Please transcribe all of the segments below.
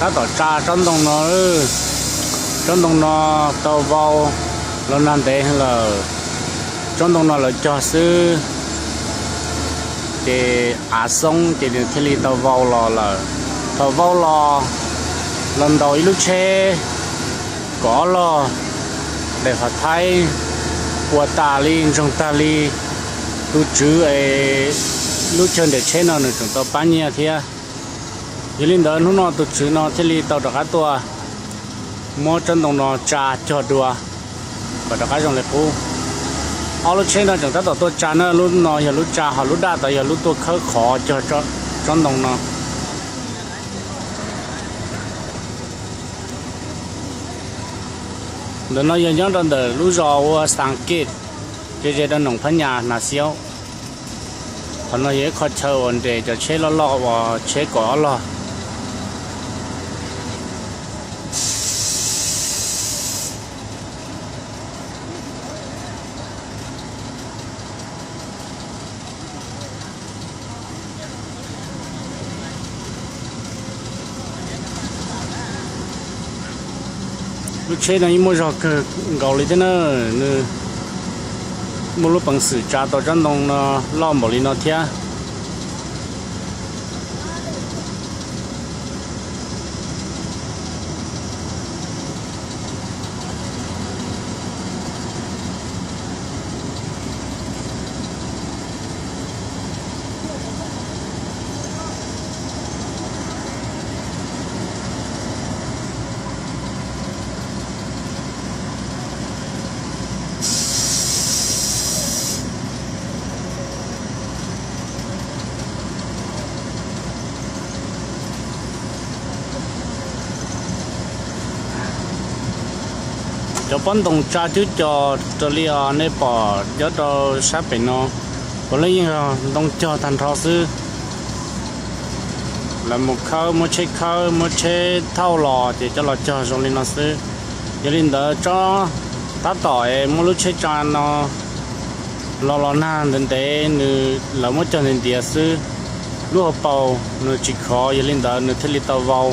Tab tom tsa tsob ntoo no, tsob ntoo no tau vau los nag ntev lawm. Tsob ntoo no lawv cog xwb ces av xoob ces nws thiaj li tau vau los lawm. Thaum vau los, los ntaus ib lub tsheb kaum ob log, daim fab thaib ua tas li ntsoog tag li. Tus tswv es lub chaw nres tsheb no nws tseem tau pab nyiaj thiab. Yog li ntawd hnub no tus tswv no thiaj li tau rov qab tuaj muab tsob ntoo no tsa cog dua kom rov qab zoo li qub. Ob lub tsheb no tseem tab tom tuaj tsa na, lub no yog lub tsa, ho lub daj tod yog lub tuaj khawb qhov cog tsob ntoo no. Ntawm no yog nyob rau ntawm lub zos ua Xav Kej, ze ze rau Noom Phab Nyas Nas Xiaub. Qhov no yog ib qho chaw uas nres cov tsheb loj loj uas tsheb kaum ob log. Lub tsheb no yeej muaj zog kawg nkaus li thiab na, nws muaj lub peev xwm tsa tau tsob ntoo no loj npaum li no thiab. Cov pob ntoo tsa cub cos raws li os nej pom nyob rau sab pem no, puav leej yeej yog ntoo cog tag nrho xwb. Lawv mus khawb, muab tsheb khawb, muab tsheb thauj los ces coj los cog zoo li no xwb. Yog li ntawd tsob tab tom es muab lub tsheb tsa no los los nag ntev ntev, nws lawv muab cog ntiav ntiav xwb. Lub hauv paus nws tsis khov, yog li ntawd nws thiaj li tau vau.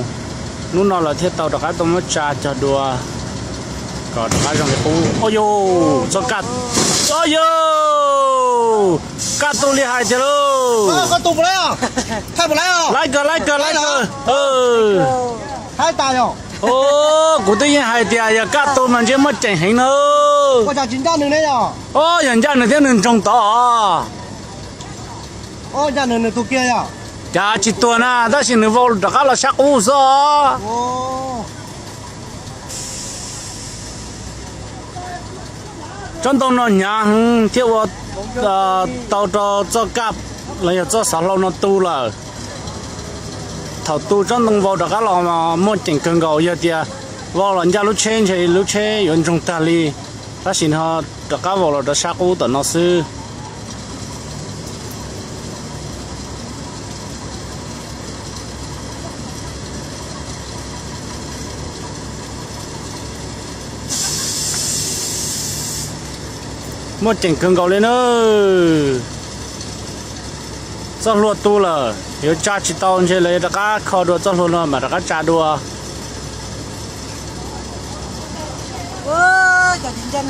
Hnub no lawv thiaj tau rov qab tuaj muab tsa cog dua kom rov qab zoo li qub. Au yau, txoj kaj, au yau, kaj tu li hais tiag lauj. Laib kawg, laib kawg, laib kawg. Kuv twb yeej hais tias yog kaj tu mas ntshe muaj ceem heev na. Au, yog ncaj nws thiab nws ntsoog tod. Cas tsis tuag na, tab sis nws vau rov qab los sab qub xwb os. Tsob ntoo no hnyav heev thiab ua tau rau txoj kaj los yog txoj xov hlau no tu lawm. Thaum tu tsob ntoo vau rov qab los muaj ceem kawg nkaus, yog tias vau los ncaj lub tsheb ntshe lub tsheb yuav ntsoog tag li. Tab sis no rov qab vau los rau sab qub tom no xwb. Muaj ceem kawg nkaus li na. Txoj hlua tu lawm, yuav tsa tsis tau, ntshe lawv yuav rov qab kho dua txoj hlua no mam rov qab tsa dua. Cov tsis ncaj